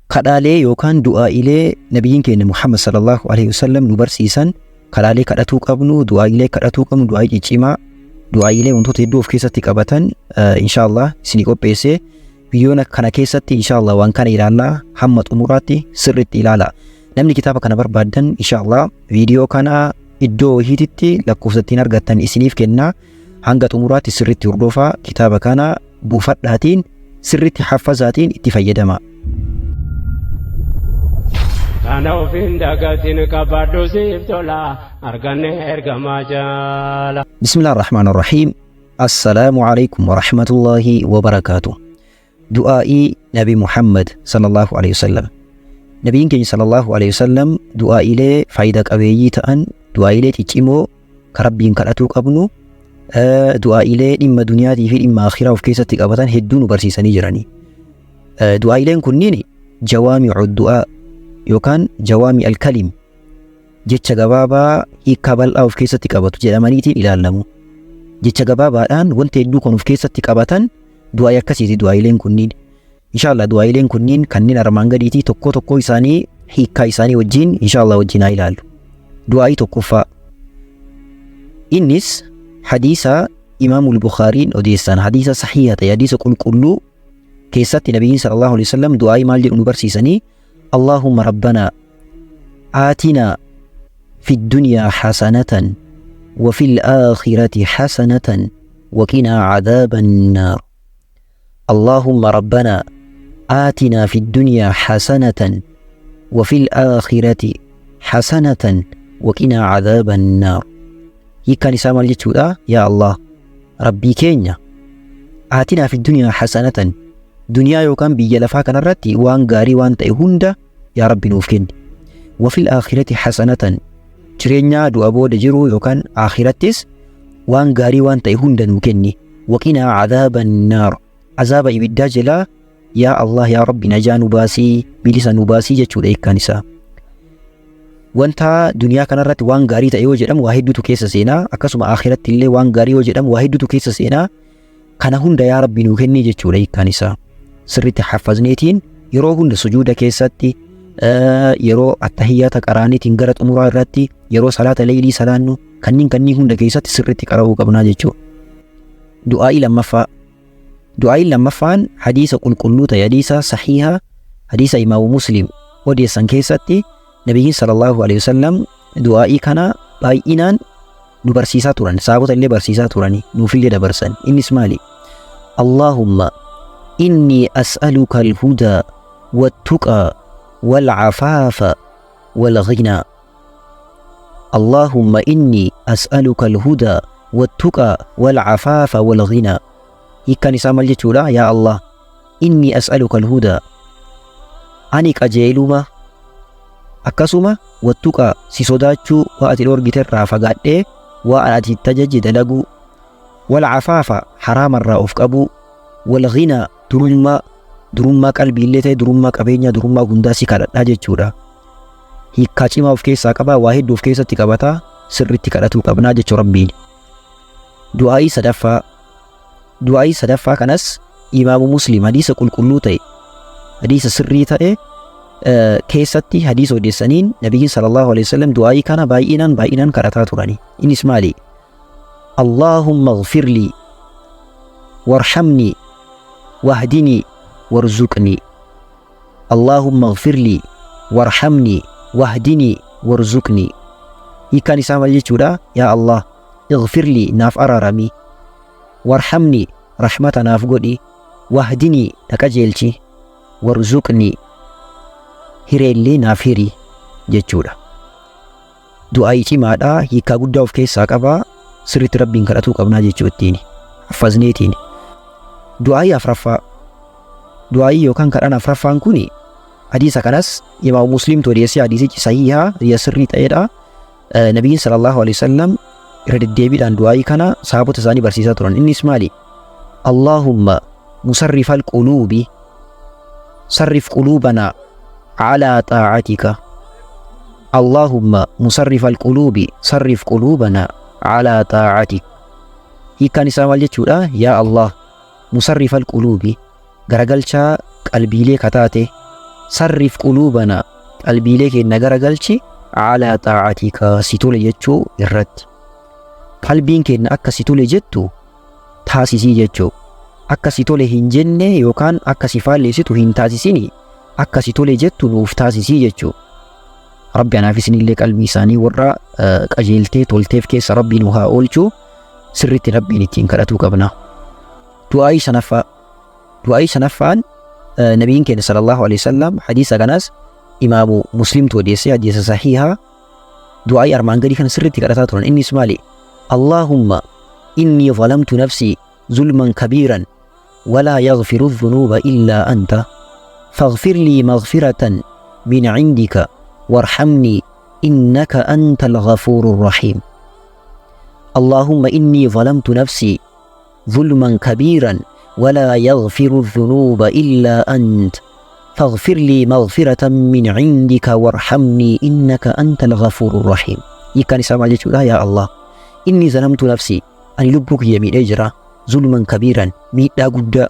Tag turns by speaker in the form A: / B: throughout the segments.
A: Kadhaalee yookaan du'aa'ilee nabiyyiin keenya Muhammad sallallahu alaihi wasallam nu barsiisan, kadhaalee kadhatuu qabnu, du'aa'ilee kadhatuu qabnu, du'aa'ii ciccimaa, du'aa'ilee wantoota hedduu of keessatti qabatan inshaallah isinii qopheesse. Biyyoona kana keessatti inshaallah waan kana ilaallaa, hamma xumuraatti sirriitti ilaala. Namni kitaaba kana barbaaddan, inshaallah viidiyoo kana iddoo wahiititti lakkoofsa ittiin argattan isiniif kenna. Hanga xumuraatti sirriitti hordofaa, kitaaba kana buufadhaatiin sirriitti haffazaatiin itti fayyadama.
B: Kana ofiin dagatiin qabadhu siif tola arganne ergamaa jaala.
A: Bismillah ar-Rahmaan ar-Rahiim. Assalaamu alaikum wa rahmatullahi wa barakaatu. Du'aa'ii Nabi Muhammad sallallahu alaihi wasallam. Nabiin keenya sallallahu alaihi wasallam du'aa'ilee faayidaa qabeeyyii ta'an, du'aa'ilee ciccimoo ka Rabbiin kadhatuu qabnu, du'aa'ilee dhimma duniyaatii fi dhimma akhiraa of keessatti qabatan hedduu nu barsiisanii jirani. Du'aa'ileen kunniin jawaami'u du'aa yookaan jawaami al-kalim, jecha gabaabaa hiikkaa bal'aa of keessatti qabatu jedhamaniitiin ilaalamu. Jecha gabaabaadhaan wanta hedduu kan of keessatti qabatan du'aa'ii akkasiiti du'aa'ileen kunniin. Inshaallah du'aa'ileen kunniin kanneen armaan gadiitii tokko tokko isaanii hiikkaa isaanii wajjin inshaallah wajjin haa ilaallu. Du'aa'ii tokkoffaa. Innis hadiisa Imaamul Bukhaariin odeessan, hadiisa sahiha ta'e, hadiisa qulqulluu keessatti nabiyyiin sallallahu alaihi wasallam du'aa'ii maal jedhu nu barsiisanii? Allahumma rabbanaa aatinaa fi dunyaa hasanatan wa fil aakhirati hasanatan wa qinaa cadaaban naar. Allahumma rabbanaa aatinaa fi dunyaa hasanatan wa fil aakhirati hasanatan wa qinaa cadaaban naar. Hiikkaan isaa maal jechuudha? Yaa Allah, Rabbii keenya, aatinaa fi dunyaa hasanatan, duniyaa yookaan biyya lafaa kanarratti waan gaarii waan ta'e hunda yaa Rabbi nuuf kenni. Wa fil aakhirati hasanatan, jireenya du'a booda jiru yookaan aakhirattis waan gaarii waan ta'e hunda nuu kenni. Waqinaa cadaaban naar, azaaba ibiddaa jalaa yaa Allah, yaa Rabbi, najaa nu baasii, bilisa nu baasii jechuudha hiikkaan isaa. Wanta duniyaa kanarratti waan gaarii ta'e yoo jedhamu waa hedduutu keessa seenaa, akkasuma akhiratti illee waan gaarii yoo jedhamu waa hedduutu keessa seenaa. Kana hunda yaa Rabbi nuu kennii jechuudha hiikkaan isaa. Sirriitti haffazneetiin yeroo hunda sujuuda keessatti, yeroo attahiyyaata qaraaniitiin gara xumuraa irratti, yeroo salaata leeylii salaannu, kanneen hunda keessatti sirriitti qara'uu qabnaa jechuudha. Du'aa'ii lammaffaa. Du'aa'iin lammaffaan hadiisa qulqulluu ta'e, hadiisa sahiha, hadiisa Imaamu Muslim odeessan keessatti nabiyyiin sallallahu alaihi wasallam du'aa'ii kana baay'inaan nu barsiisaa turan, sahaabota illee barsiisaa turani, nuufillee dabarsan. Innis maali? Allahumma inni as'aluka al-hudaa wat-tuqaa wal-afaafa wal-ghinaa. Allahumma inni as'aluka al-hudaa wat-tuqaa wal-afaafa wal-ghinaa. Hiikkaan isaa maal jechuudha? Yaa Allah, inni as'aluka al-hudaa, ani qajeeluma, akkasuma wattuqaa, si sodaachuu, waa ati dhoorgite irraa fagaadhee waa ati itti ajajje dalaguu, wal afaafa, haraamarraa of qabuu, wal ghinaa, durummaa, durummaa qalbiillee ta'e, durummaa qabeenyaa, durummaa hundaa si kadhadhaa jechuudha. Hiikkaa cimaa of keessaa qabaa, waa hedduu of keessatti qabataa, sirriitti kadhatuu qabnaa jechuu Rabbiin. Du'aa'ii sadaffaa. Du'aa'ii sadaffaa kanas Imaamu Muslim hadiisa qulqulluu ta'e, hadiisa sirrii ta'e keessatti hadiisa odeessaniin nabiyyiin sallallahu alaihi wasallam du'aa'ii kana baay'inaan baay'inaan kadhataa turani. Innis maali? Allahumma ighfirlii warhamnii wahdinii warzuqnii. Allahumma ighfirlii warhamnii wahdinii warzuqnii. Hiikkaan isaa maal jechuudha? Yaa Allah, ighfirlii, naaf araaramii, warhamnii, rahmata naaf godhi, wahdinii, na qajeelchi, warzuqnii, hireellee naaf hiri jechuudha. Du'aa'ii cimaadha, hiikkaa guddaa of keessaa qaba, sirriitti Rabbiin kadhatuu qabnaa jechuu ittiin haffazneetiin. Du'aa'ii afraffaa. Du'aa'ii yookaan kadhaan afraffaan kuni hadiisa kanas Imaamu Muslimtu odeessee, hadiisichi sahihaa, hadiisa sirrii ta'edha. Nabiyyiin sallallahu alaihi wasallam irra deddeebiidhaan du'aa'ii kana sahaabota isaanii barsiisaa turan. Innis maali? Allahumma musarrifal quluubi sarrif quluubanaa alaa xaa'atika. Allahumma musarrifal quluubi sarrif quluubanaa alaa xaa'atik. Hiikkaan isaa maal jechuudha? Yaa Allah, musarrifal quluubi, garagalchaa qalbiilee kataate, Sarrif quluubanaa, qalbiilee keenya garagalchi, calaa xaacatika, si tole jechuu irratti. Qalbiin keenya akka si tole jettu taasisii jechuu. Akka si tole hin jenne yookaan akka si faalleessitu hin taasisini, akka si tole jettu nuuf taasisii jechuu. Rabbi anaaf isinillee qalbii isaanii warra qajeeltee tolteef keessa Rabbi nu haa oolchu. Sirriitti Rabbiin ittiin kadhatuu qabna. Du'aayii shanaffaa. Du'aayii shanaffaan nabiin keenya sallallahu alaihi wasallam, hadiisa kanas imaamu Muslimtu odeesse, hadiisa sahiihaa, du'aayii armaan gadii kana sirriitti kadhataa turan. Innis maali? Allahumma inni zalamtu nafsii zulman kabiiran walaa yaghfiru dhunuuba illaa anta faghfir lii maghfiratan min cindika warhamnii innaka anta alghafuuru rahiim. Allahumma inni zalamtu nafsii ظلما كبيرا ولا يغفر الذنوب إلا أنت فاغفر لي مغفرة من عندك وارحمني إنك أنت الغفور الرحيم. Hiikkaan isaa maal jechuudha? Yaa Allah, inni zalamtu nafsii, ani lubbuu kiyya miidhee jira, zulman kabiiran, miidhaa guddaa,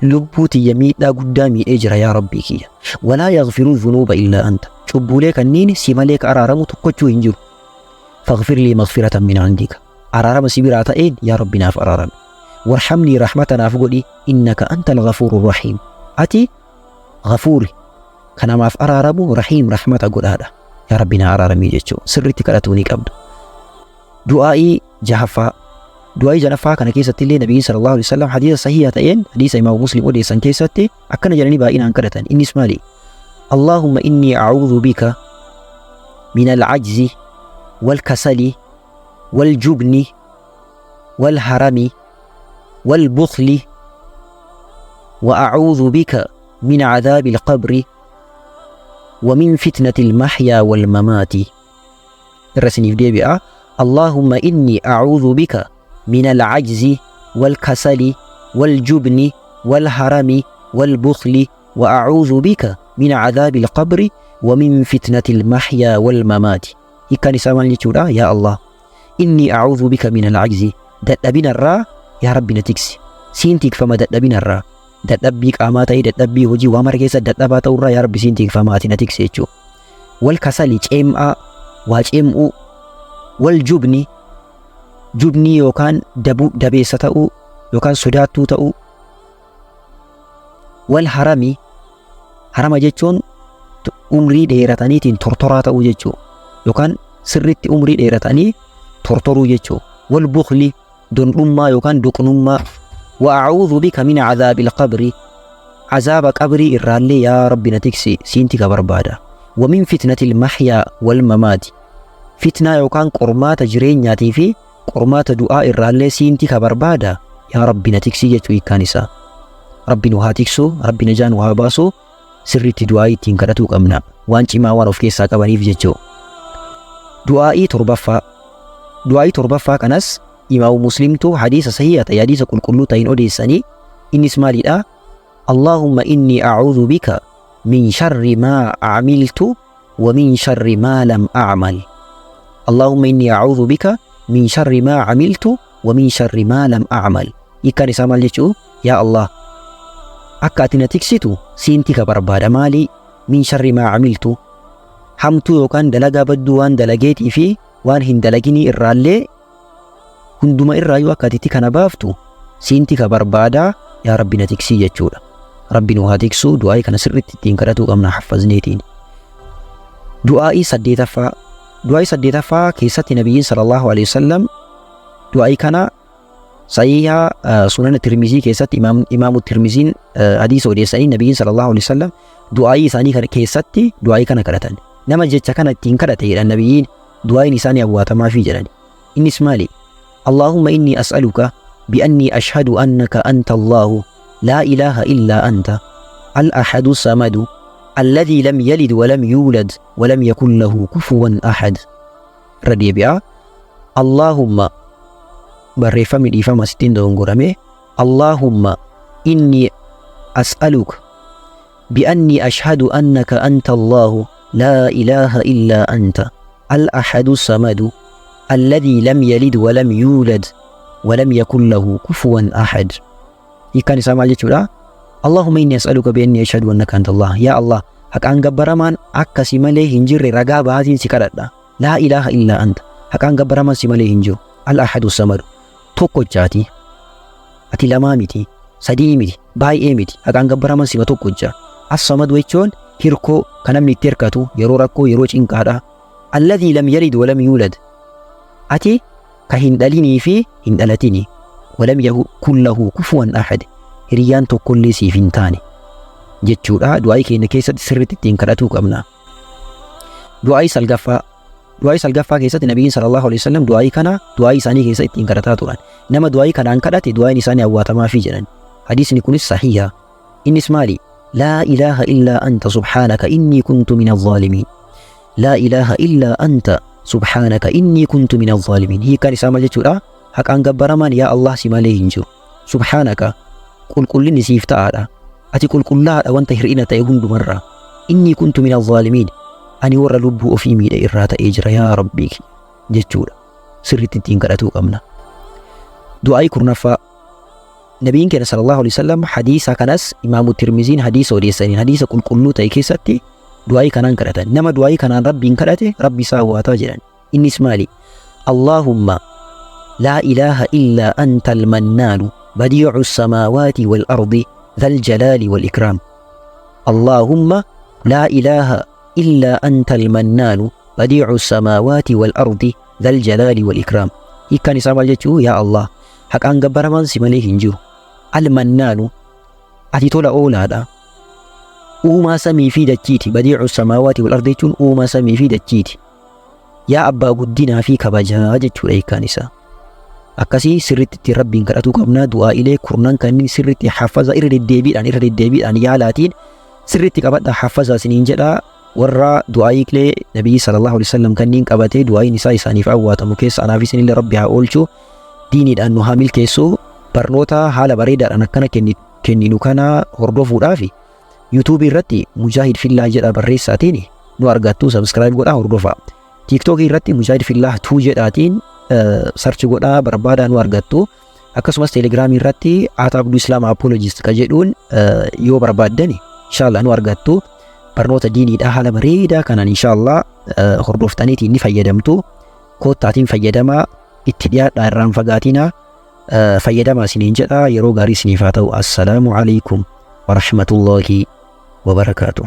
A: lubbuu tiyya miidhaa guddaa miidhee jira. Yaa Rabbii kiyya, walaa yaghfiru dhunuuba illaa anta, cubbuulee kanniin si malee ka araaramu tokkochuu hin jiru, faghfir lii maghfiratan min indika, araarama si biraa ta'een yaa Rabbi naaf araarame, warhamnii, rahmata naaf godhi, innaka anta alghafuuru rahiim, ati ghafuuri ka namaaf araaramu, rahiim rahmata godhaadha, yaa Rabbi naa araaramii jechuu sirriitti kadhatuu ni qabdu. Du'aa'ii jahaffaa. Du'aa'ii janaffaa kana keessatti illee nabiin sallallahu alaihi wasallam hadiisa sahiha ta'een, hadiisa imaamu Muslim odeessan keessatti akkana jedhanii baay'inaan kadhatan. Innis maali? Allahumma inni a'uudhu bika min al-ajzi wal kasali wal jubni wal harami wal bukhli wa a'uudhu bika min cadaabi alqabri wa min fitnati almaxyaa walmamaati. Irra isiniif deebi'a. Allahumma inni a'uudhu bika min alcajzi walkasali waljubni walharami walbukhli wa a'uudhu bika min cadaabi alqabri wa min fitnati almaxyaa walmamaati. Hiikkaan isaa maal jechuudha? Yaa Allah, inni a'uudhu bika min alcajzi, dadhabinarraa yaa Rabbi na tiksi, siin tikfama dadhabinarraa, dadhabbii qaamaa ta'ee dadhabbii hojii waa mara keessa dadhabaa ta'urraa yaa Rabbi siin tikfama, ati na tiksi jechuu. Wal kasali, ceem'aa, waa ceem'uu, wal jubni, jubnii yookaan dabuu, dabeessa ta'uu yookaan sodaattuu ta'uu, wal harami, harama jechuun umrii dheerataniitiin tortoraa ta'uu jechuu yookaan sirritti umrii dheeratanii tortoruu jechuu, wal bukhli, dondhummaa yookaan doqnummaa, wa a'uudhu bika min cadaabil qabri, cazaaba qabrii irraallee yaa Rabbi na tiksi, siinti ka barbaada, wa min fitnatil maxyaa wal mamaati, fitnaa yookaan qormaata jireenyaatii fi qormaata du'aa irraallee siinti ka barbaada, yaa Rabbi na tiksii jechuu hiikkaan isaa. Rabbi nu haa tiksu, Rabbi najaa nu haa baasu. Sirriitti du'aa ittiin kadhatuu qabna, waan cimaa waan of keessaa qabaniif jechuu. Du'aa'ii torbaffaa. Du'aa'ii torbaffaa kanas imaamu Muslimtu hadiisa sahiha ta'e, hadiisa qulqulluu ta'in odeessanii. Innis maalidha? Allahumma inni a'uudhu bika min sharri maa camiltu wa min sharri maa lam a'mal. Allahumma inni a'uudhu bika min sharri maa camiltu wa min sharri maa lam a'mal. Hiikkaan isaa maal jechuu? Yaa Allah, akka ati na tiksitu siin tika barbaada. Maali? Min sharri maa camiltu, hamtuu yookaan dalagaa badduu waan dalageetii fi waan hin dalaginii irraallee, hunduma irraayyuu akka ati tika na baaftu siin tika barbaadaa, yaa Rabbi na tiksii jechuudha. Rabbi nu haa tiksu. Du'aa'ii kana sirriitti ittiin kadhatuu qabna haffazneetiin. Du'aa'ii saddeetaffaa. Du'aa'ii saddeetaffaa keessatti nabiyyiin sallallahu alaihi wasallam du'aa'ii kana sahiha sunana Tirmizii keessatti imaamu Tirmiziin hadiisa odeessanii, nabiyyiin sallallahu alaihi wasallam du'aa'ii isaanii kana keessatti du'aa'ii kana kadhatan. Nama jecha kana ittiin kadhate jedhan nabiyyiin, du'aa'iin isaanii awwaatamaafi jedhan. Innis maali? Allahumma inni as'aluka bi'anni ashhadu annaka anta Allahu laa ilaaha illaa anta al-ahadu samadu alladhii lam yalid wa lam yuulad wa lam yakun lahu kufuwan ahad. Irra deebi'a. Allahumma, barreeffamni dhiifama sittiin dogongorame. Allahumma inni as'aluka bi'anni ashhadu annaka anta Allahu laa ilaaha illaa anta al-ahadu samadu alladhii lam yalid wa lam yuulad wa lam yakun lahu kufuwan ahad. Hiikkaan isaa maal jechuudha? Allahumma inni as'aluka bi'anni ashhadu annaka anta Allah. Yaa Allah, Haqaan gabbaramaan akka si malee hin jirre ragaa bahaatiin si kadhadha. Laa ilaaha illaa anta. Haqaan gabbaramaan si malee hin jiru. Al-ahadu samadu. Tokkochaati. Ati lamaa miti. Sadii miti. Baay'ee miti. Haqaan gabbaramaan sima tokkocha. As-samadu jechuun hirkoo kan namni itti hirkatu yeroo rakkoo, yeroo cinqaadha. Alladhii lam yalid walam yuulad. Ati ka hin dhalinii fi hin dhalatini. Walam yakun lahu kufuwan ahad. Hiriyyaan tokkollee siif hin taane. Jechuudha. Du'aa'ii keenya keessatti sirriitti ittiin kadhatuu qabna. Du'aa'ii salgaffaa. Du'aa'ii salgaffaa keessatti Nabiyyiin sallallahu alaihi wasallam du'aa'ii kana du'aa'ii isaanii keessa ittiin kadhataa turan. Nama du'aa'ii kanaan kadhate du'aa'iin isaanii awwaatamaafi jedhan. Hadiisni kunis sahiha. Innis maali? Laa ilaaha illaa anta subhaanaka innii kuntu mina zaalimiin. Laa ilaaha illaa anta subhaanaka innii kuntu mina zaalimiin. Hiikkaan isaa maal jechuudha? Haqaan gabbaramaan yaa Allah si malee hin jiru. Subhaanaka, qulqullinni siif ta'aadha. Ati qulqullaa'aadha wanta hir'ina ta'e hundumarraa. Innii kuntu mina zaalimiin. Ani warra lubbuu ofii miidhe irraa ta'ee jira yaa Rabbii jechuudha. Sirriitti ittiin kadhatuu qabna. Du'aa'ii kurnaffaa. Nabiin keenya sallallahu alaihi wasallam hadiisa kanas Imaamu Tirmiziin hadiisa odeessaniin hadiisa qulqulluu ta'e keessatti du'aa'ii kanaan kadhatan. Nama du'aa'ii kanaan Rabbiin kadhate Rabbi isaa waataa jedhan. Innis maali? Allaahumma laa ilaaha illaa anta al-mannaanu badii'u samaawaati wal ardi dhal jalaali wal ikraam. Allaahumma laa ilaaha illaa anta al-mannaanu badii'u samaawaati wal ardi dhal jalaali wal ikraam. Hiikkaan isaa maal jechuu? Yaa Allah, haqaan gabbaramaan si malee hin jiru. Al-mannaanu, ati tola oolaadha. Uumaa samii fi dachiiti. Badii'u samaawaati wal ardi jechuun uumaa samii fi dachiiti. Yaa abbaa guddinaa fi kabajaa jechuudha hiikkaan isaa. Akkasii sirriitti ittiin Rabbiin kadhatuu qabna. Du'aa'ilee kurnan kanneen sirriitti hafaza irra deddeebiidhaan irra deddeebiidhaan yaalaatiin sirriitti qabadha, hafaza isiniin jedha. Warra du'aa'ilee Nabiyyi sallallahu alaihi wasallam kanneen qabatee du'aa'iin isaa isaaniif awwaatamu keessa anaaf isinillee Rabbi haa oolchu. Diiniidhaan nu haa milkeessu. Barnoota haala bareedaadhaan akkana kenninu kana hordofuudhaaf YouTube irratti Mujaahid Fillah jedha barreessaatiin nu argattu, subscribe godhaa hordofaa. TikTok irratti Mujaahid Fillah 2 jedhaatiin search godhaa barbaadaa nu argattu. Akkasumas Telegramii irratti Abduu Islaam Apologist ka jedhuun yoo barbaaddani inshallah nu argattu. Barnoota diiniidhaa haala bareedaa kanaan inshallah hordoftaniitiin ni fayyadamtu. Koottaatiin fayyadamaa, itti dhiyaadhaa, irraan fagaatinaa, fayyadamaa isiniin jedha. Yeroo gaarii isiniif haa ta'u. Assalaamu alaikum warahmatullahi wabarakaatuh.